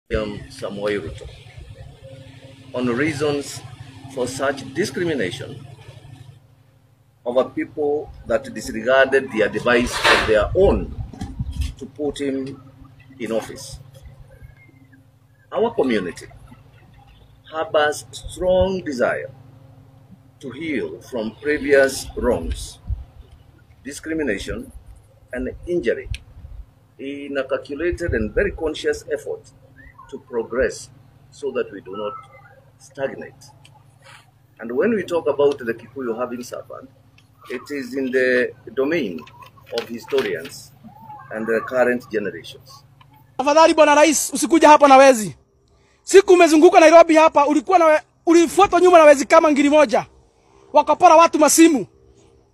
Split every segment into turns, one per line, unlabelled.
William Samoei Ruto on reasons for such discrimination over people that disregarded the advice of their own to put him in office. Our community harbors strong desire to heal from previous wrongs, discrimination, and injury in a calculated and very conscious effort to progress so that we do not stagnate. And when we talk about the Kikuyu having suffered, it is in the domain of historians and the current generations.
Tafadhali Bwana Rais, usikuja hapa na wezi. Siku umezunguka Nairobi hapa, ulikuwa na ulifuatwa nyuma na wezi kama ngiri moja. Wakapora watu masimu.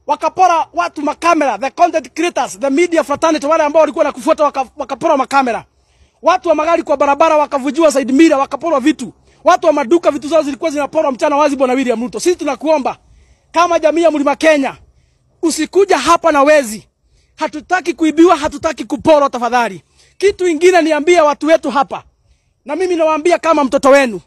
Wakapora watu makamera, the content creators, the media fraternity, wale ambao walikuwa nakufuata wakapora makamera. Watu wa magari kwa barabara wakavujiwa side mirror, wakaporwa vitu. Watu wa maduka vitu zao zilikuwa zinaporwa mchana wazi. Bwana William Ruto, sisi tunakuomba kama jamii ya Mlima Kenya, usikuja hapa na wezi. Hatutaki kuibiwa, hatutaki kuporwa tafadhali. Kitu ingine niambie watu wetu hapa, na mimi nawaambia kama mtoto wenu,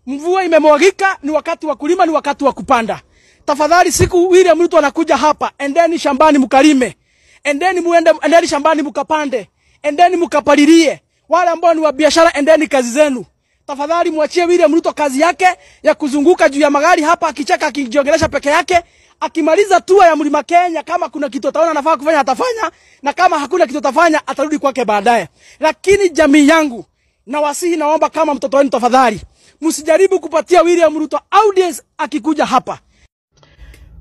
mvua imemwagika, ni wakati wa kulima, ni wakati wa kupanda. Tafadhali siku William Ruto anakuja hapa, endeni shambani mkalime, endeni muende, endeni shambani mkapande, endeni mkapalilie. Wale ambao ni wa biashara, endeni kazi zenu. Tafadhali muachie William Ruto kazi yake ya kuzunguka juu ya magari hapa akicheka akijiongelesha peke yake. Akimaliza tour ya Mlima Kenya, kama kuna kitu ataona anafaa kufanya atafanya, na kama hakuna kitu atafanya atarudi kwake baadaye. Lakini jamii yangu, nawasihi, naomba kama mtoto wenu, tafadhali msijaribu kupatia William Ruto audience akikuja hapa.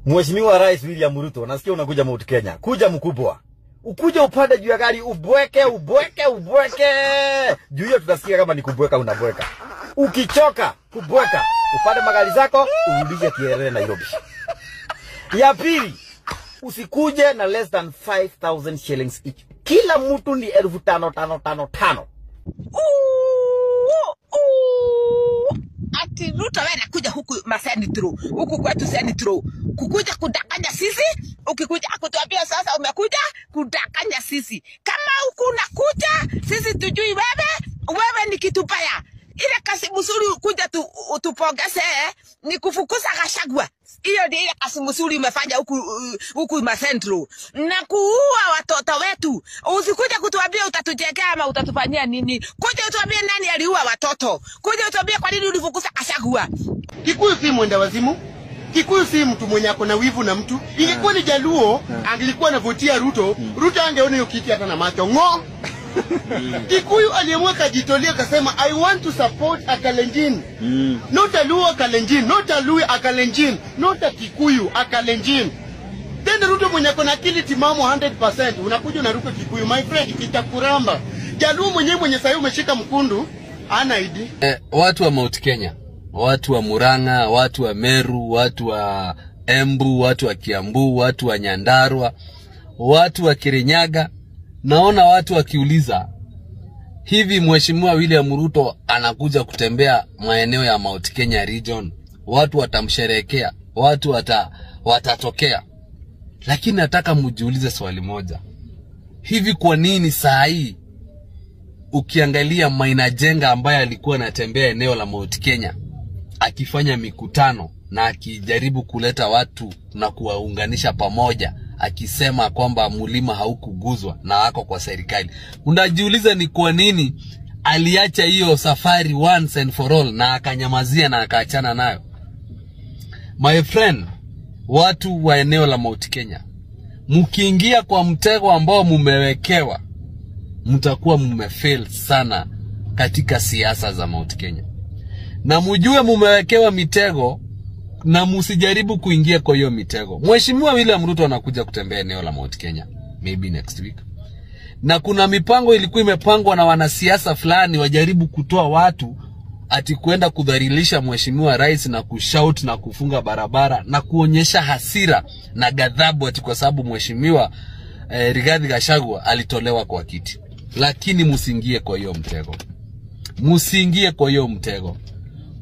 Mheshimiwa Rais William Ruto, nasikia unakuja Mount Kenya. Kuja mkubwa. Ukuja upande juu ya gari, ubweke, ubweke, ubweke. Juu hiyo tutasikia kama ni kubweka unabweka. Ukichoka kubweka, upande magari zako, urudishe Kierere Nairobi. Ya pili, usikuje na less than 5,000 shillings each. Kila mtu ni 5,000, 5, 5, 5.
Ati Ruto wewe anakuja huku Masenitro, huku kwetu Senitro, kukuja kudanganya sisi. Ukikuja kutuambia sasa umekuja kudanganya sisi. Kama huku unakuja, sisi tujui wewe, wewe ni kitu baya. Ile kazi mzuri kuja tupongeze ni kufukuza Gachagua. Hiyo ndio ile kazi mzuri umefanya huku Masentro na kuua watoto wetu. Usikuja kutuambia utatujengea ama utatufanyia nini. Kuja utuambie nani aliua watoto. Kuja utuambie kwa nini ulifukuza Gachagua.
Kikuyu si mwenda wazimu. Kikuyu si mtu mwenye ako na wivu na mtu. Ingekuwa ni Jaluo, angelikuwa anavutia Ruto. Ruto angeona hiyo kiti hata na macho. Ngo! Kikuyu aliamua kajitolea akasema I want to support a Kalenjin. Not a Luo Kalenjin, not a Luo a Kalenjin, not a Kikuyu a Kalenjin. Then Ruto mwenye ako na akili timamu 100% unakuja unaruka Kikuyu, my friend, kitakuramba. Jaluo mwenyewe mwenye sasa umeshika mkundu ana ID.
Watu wa Mount Kenya, watu wa Murang'a, watu wa Meru, watu wa Embu, watu wa Kiambu, watu wa Nyandarua, watu wa Kirinyaga. Naona watu wakiuliza hivi Mheshimiwa William Ruto anakuja kutembea maeneo ya Mount Kenya region, watu watamsherehekea, watu watatokea. Lakini nataka mjiulize swali moja. Hivi kwa nini saa hii ukiangalia Maina Jenga ambaye alikuwa anatembea eneo la Mount Kenya akifanya mikutano na akijaribu kuleta watu na kuwaunganisha pamoja, akisema kwamba mlima haukuguzwa na ako kwa serikali, unajiuliza ni kwa nini aliacha hiyo safari once and for all na akanyamazia na akaachana nayo? My friend, watu wa eneo la Mount Kenya, mkiingia kwa mtego ambao mumewekewa, mtakuwa mumefail sana katika siasa za Mount Kenya. Na mujue mumewekewa mitego na msijaribu kuingia kwa hiyo mitego. Mheshimiwa William Ruto anakuja kutembea eneo la Mount Kenya maybe next week. Na kuna mipango ilikuwa imepangwa na wanasiasa fulani wajaribu kutoa watu ati kwenda kudhalilisha Mheshimiwa Rais na kushout na kufunga barabara na kuonyesha hasira na ghadhabu ati kwa sababu Mheshimiwa Rigathi Gachagua alitolewa kwa kiti. Lakini msiingie kwa hiyo mtego. Msiingie kwa hiyo mtego.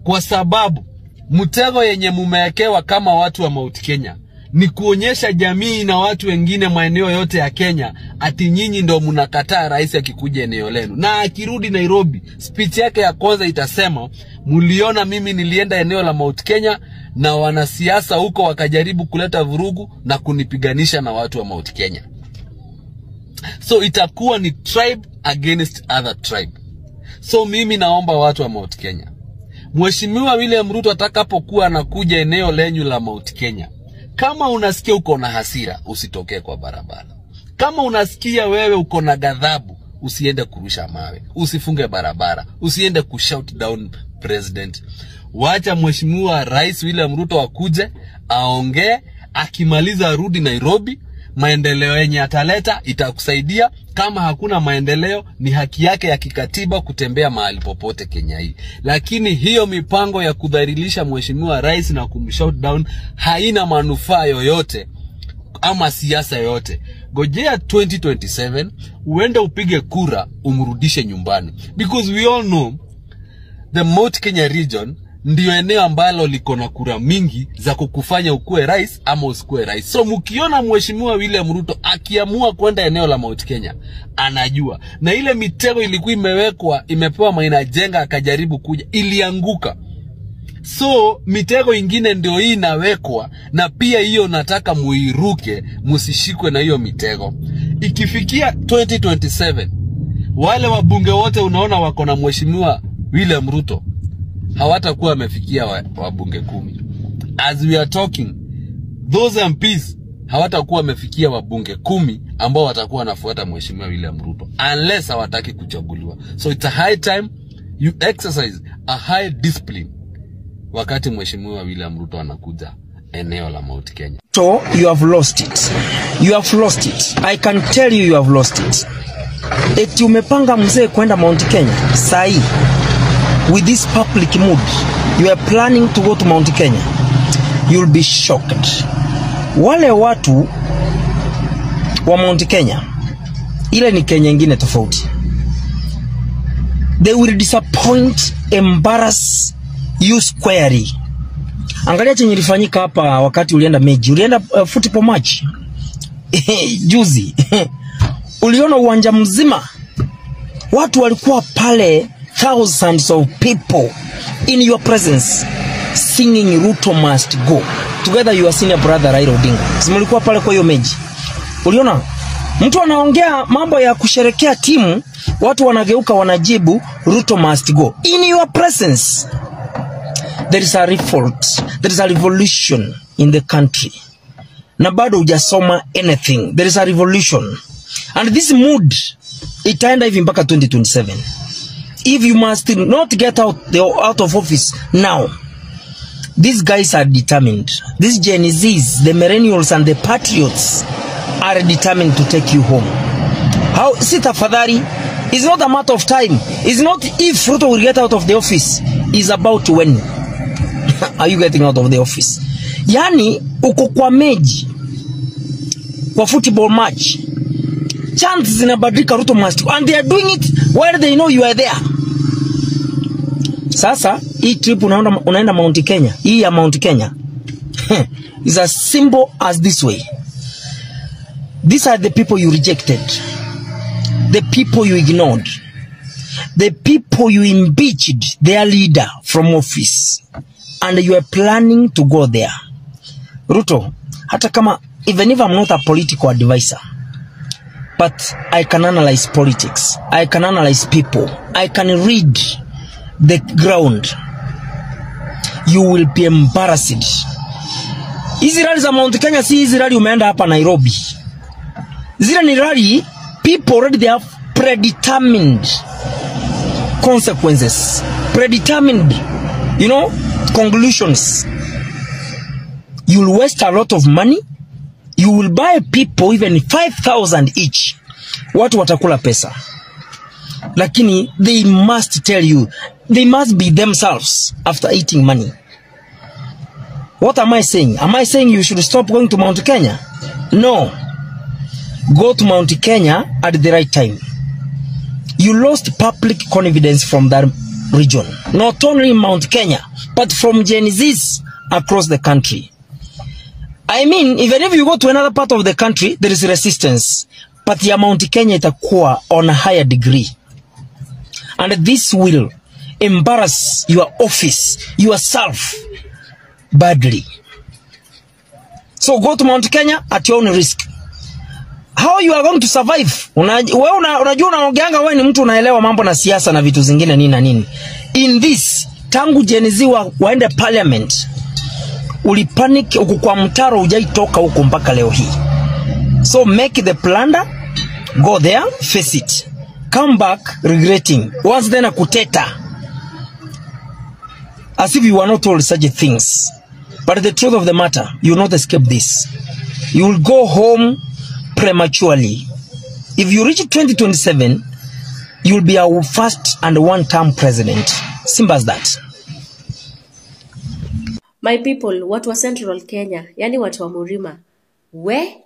Kwa sababu mtego yenye mumewekewa kama watu wa Mount Kenya Ni kuonyesha jamii na watu wengine maeneo yote ya Kenya ati nyinyi ndo mnakataa rais akikuja eneo lenu. Na akirudi Nairobi, speech yake ya kwanza itasema, mliona mimi nilienda eneo la Mount Kenya na wanasiasa huko wakajaribu kuleta vurugu na kunipiganisha na watu wa Mount Kenya. So itakuwa ni tribe against other tribe. So mimi naomba watu wa Mount Kenya, Mheshimiwa William Ruto atakapokuwa anakuja eneo lenyu la Mount Kenya, kama unasikia uko na hasira, usitokee kwa barabara. Kama unasikia wewe uko na ghadhabu, usiende kurusha mawe, usifunge barabara, usiende kushout down president. Wacha Mheshimiwa Rais William Ruto akuje, aongee, akimaliza arudi Nairobi. Maendeleo yenye ataleta itakusaidia. Kama hakuna maendeleo, ni haki yake ya kikatiba kutembea mahali popote Kenya hii. Lakini hiyo mipango ya kudhalilisha Mheshimiwa Rais na kumshout down haina manufaa yoyote ama siasa yoyote. Gojea 2027 uende upige kura umrudishe nyumbani, because we all know the Mount Kenya region ndio eneo ambalo liko na kura mingi za kukufanya ukue rais ama usikue rais. So mkiona Mheshimiwa William Ruto akiamua kwenda eneo la Mount Kenya, anajua. Na ile mitego ilikuwa imewekwa, imepewa Maina Jenga akajaribu kuja, ilianguka. So mitego ingine ndio hii inawekwa, na pia hiyo nataka muiruke, musishikwe na hiyo mitego. Ikifikia 2027, wale wabunge wote unaona wako na Mheshimiwa William Ruto hawatakuwa wamefikia wabunge 10. As we are talking, those MPs hawatakuwa wamefikia wabunge 10 ambao watakuwa wanafuata Mheshimiwa William Ruto, unless hawataki kuchaguliwa. So it's a high time you exercise a high discipline wakati Mheshimiwa William Ruto anakuja eneo la Mount Kenya.
So you have lost it. You have lost it. I can tell you you have lost it. Eti umepanga mzee kwenda Mount Kenya sahi. With this public mood, you are planning to go to Mount Kenya. You'll be shocked. Wale watu wa Mount Kenya, ile ni Kenya ingine tofauti. They will disappoint, embarrass you squarely. Angalia chenye ilifanyika hapa wakati ulienda meji. Ulienda football match juzi. Uliona uwanja mzima watu walikuwa pale, thousands of people in your presence singing Ruto must go. Together your senior brother Raila Odinga. Mlikuwa pale kwa hiyo meji. Uliona mtu anaongea mambo ya kusherekea timu, watu wanageuka wanajibu Ruto must go. In your presence there is a revolt, there is a revolution in the country. Na bado hujasoma anything. There is a revolution. And this mood itaenda hivi mpaka 2027. If you must not get out of office now, these guys are determined. These Gen Zs, the millennials and the patriots are determined to take you home. How? Si tafadhali, it's not a matter of time. It's not if Ruto will get out of the office. It's about when. Are you getting out of the office? Yani, uko kwa meji, kwa football match, chants zinabadilika, Ruto must, and they are doing it while they know you are there. Sasa hii trip unaenda Mount Kenya, hii ya Mount Kenya is as simple as this way. These are the people you rejected, the people you ignored, the people you impeached their leader from office, and you are planning to go there. Ruto, hata kama, even if I'm not a political advisor, but I can analyze politics, I can analyze people, I can read the ground. You will be embarrassed. Hizi rally za Mount Kenya si hizi rally umeenda hapa Nairobi. Zile ni rally people already they have predetermined consequences, predetermined, you know, conclusions. You will waste a lot of money. You will buy people even 5,000 each. Watu watakula pesa. Lakini they must tell you, they must be themselves after eating money. What am I saying? Am I saying you should stop going to Mount Kenya? No. Go to Mount Kenya at the right time. You lost public confidence from that region. Not only Mount Kenya, but from Gen Zs across the country. I mean, even if you go to another part of the country, there is resistance. But ya Mount Kenya itakuwa on a higher degree. And this will embarrass your office, yourself, badly. So go to Mount Kenya at your own risk. How you are going to survive? Unajua unaongeanga wewe ni mtu unaelewa mambo na siasa na vitu zingine nini na nini. In this, tangu Gen Z waende parliament, ulipanic uko kwa mtaro hujaitoka huko mpaka leo hii. So make the plunder, go there, face it. Come back regretting. Once then akuteta. As if you were not told such things. But the truth of the matter, you will not escape this. You will go home prematurely. If you reach 2027, you will be our first and one-term president. Simple as that.
My people, watu wa Central Kenya, yani watu wa Murima, we,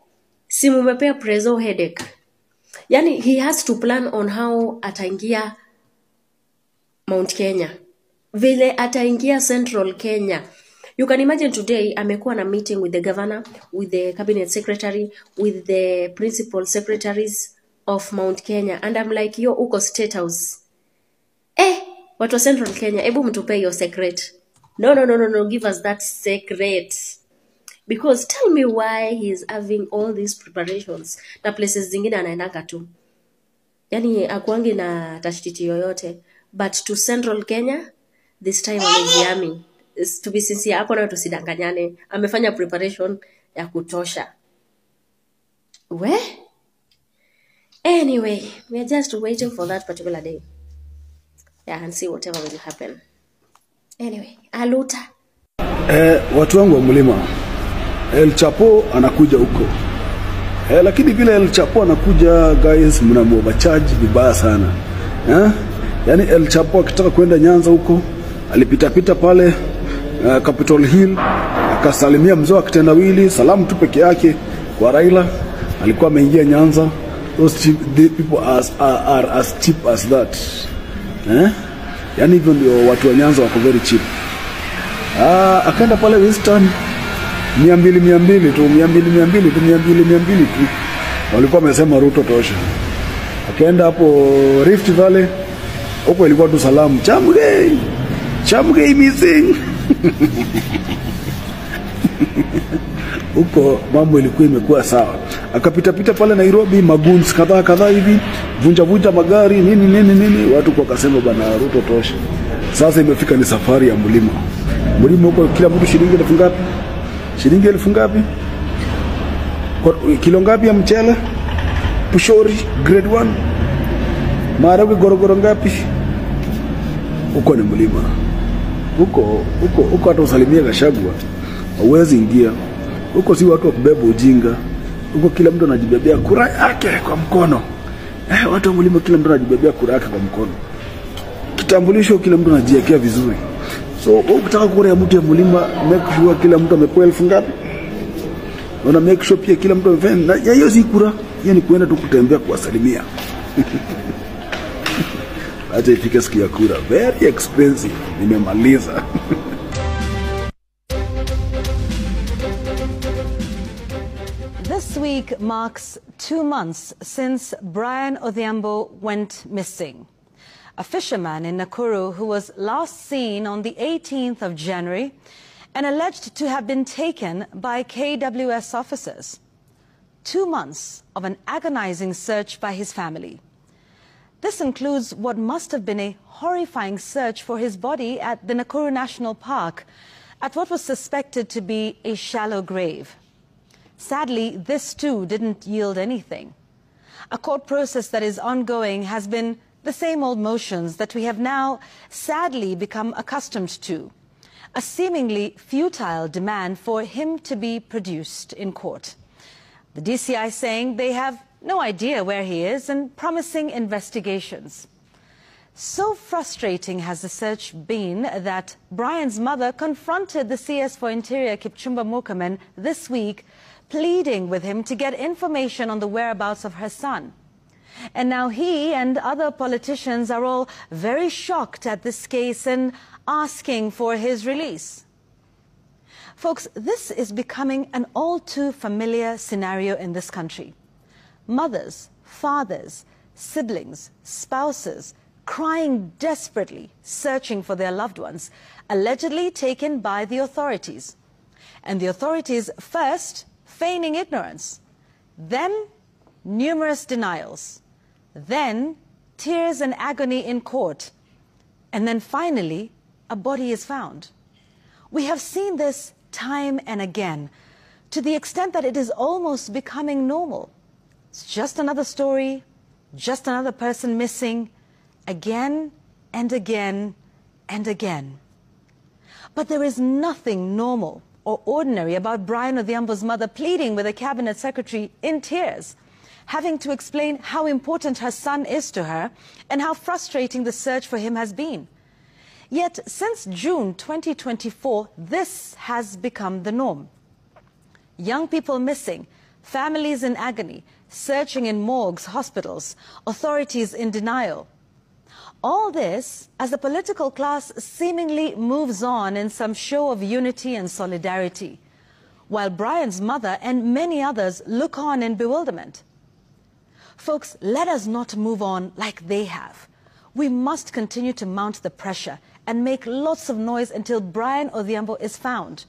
si mumepea prezo headache. Yani he has to plan on how ataingia Mount Kenya. Vile ataingia Central Kenya. You can imagine today amekuwa na meeting with the governor, with the cabinet secretary, with the principal secretaries of Mount Kenya. And I'm like, yo, uko State House. Watu wa Central Kenya, ebu mtupe your secret. No, no, no, no, no, give us that secret. Because tell me why he's having all these preparations. Na places zingine anaendanga tu. Yani akuangi na tashtiti yoyote. But to Central Kenya, this time amejiami. To be sincere, hapo na tusidanganyane. Amefanya preparation ya kutosha. We? Anyway, we are just waiting for that particular day. Yeah, and see whatever will happen. Anyway, aluta.
Watu wangu wa mlima, El Chapo anakuja huko. Lakini vile El Chapo anakuja, guys, mnamuovercharge vibaya sana. Yani El Chapo akitaka kwenda Nyanza huko, alipita pita pale Capitol Hill, akasalimia mzee wa kitendawili, salamu tu peke yake kwa Raila, alikuwa ameingia Nyanza. Those cheap, the people are as cheap as that. Yani hivyo ndio watu wa Nyanza wako very cheap. Akaenda pale Western 200 200 tu, 200 200 tu, 200 200 tu. Walikuwa wamesema Ruto tosha. Akaenda hapo Rift Valley, huko ilikuwa tu salamu, Chamgei, Chamgei missing. Huko mambo ilikuwa imekuwa sawa. Akapita pita pale Nairobi, maguns kadhaa kadhaa hivi, vunja vunja magari nini nini nini, watu kwa kasema bana Ruto tosha. Sasa imefika ni safari ya mlima. Mlima huko kila mtu shilingi 1000 ngapi? Shilingi 1000 ngapi? Kilo ngapi ya mchele? Pushori grade 1. Maharagwe gorogoro ngapi? Huko ni mlima. Huko huko huko hata usalimie Gachagua huwezi ingia. Huko si watu wa kubeba ujinga. Huko kila mtu anajibebea kura yake kwa mkono. Watu wa mlima kila mtu anajibebea kura yake kwa mkono. Kitambulisho kila mtu anajiwekea vizuri. So ukitaka kura ya mtu ya mlima, make sure kila mtu amepewa 1000 ngapi. Una make sure pia kila mtu amefanya. Na hiyo si kura, hiyo ni kuenda tu kutembea kuwasalimia. Acha ifike siku ya kura. Very expensive. Nimemaliza.
This week marks 2 months since Brian Odhiambo went missing. A fisherman in Nakuru who was last seen on the 18th of January and alleged to have been taken by KWS officers. 2 months of an agonizing search by his family. This includes what must have been a horrifying search for his body at the Nakuru National Park at what was suspected to be a shallow grave. Sadly, this too didn't yield anything. A court process that is ongoing has been the same old motions that we have now sadly become accustomed to. A seemingly futile demand for him to be produced in court. The DCI saying they have no idea where he is and promising investigations. So frustrating has the search been that Brian's mother confronted the CS for Interior, Kipchumba Murkomen, this week, pleading with him to get information on the whereabouts of her son. And now he and other politicians are all very shocked at this case and asking for his release. Folks, this is becoming an all too familiar scenario in this country. Mothers, fathers, siblings, spouses, crying desperately, searching for their loved ones, allegedly taken by the authorities. And the authorities first feigning ignorance, then numerous denials, then tears and agony in court, and then finally a body is found. We have seen this time and again, to the extent that it is almost becoming normal. It's just another story, just another person missing, again and again and again. But there is nothing normal or ordinary about Brian Odhiambo's mother pleading with a cabinet secretary in tears, having to explain how important her son is to her and how frustrating the search for him has been. Yet since June 2024, this has become the norm. Young people missing, families in agony, searching in morgues, hospitals, authorities in denial. All this as the political class seemingly moves on in some show of unity and solidarity, while Brian's mother and many others look on in bewilderment. Folks, let us not move on like they have. We must continue to mount the pressure and make lots of noise until Brian Odhiambo is found.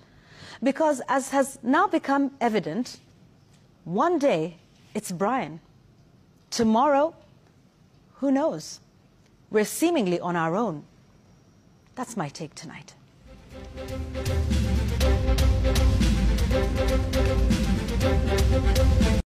Because as has now become evident, one day it's Brian. Tomorrow, who knows? We're seemingly on our own. That's my take tonight.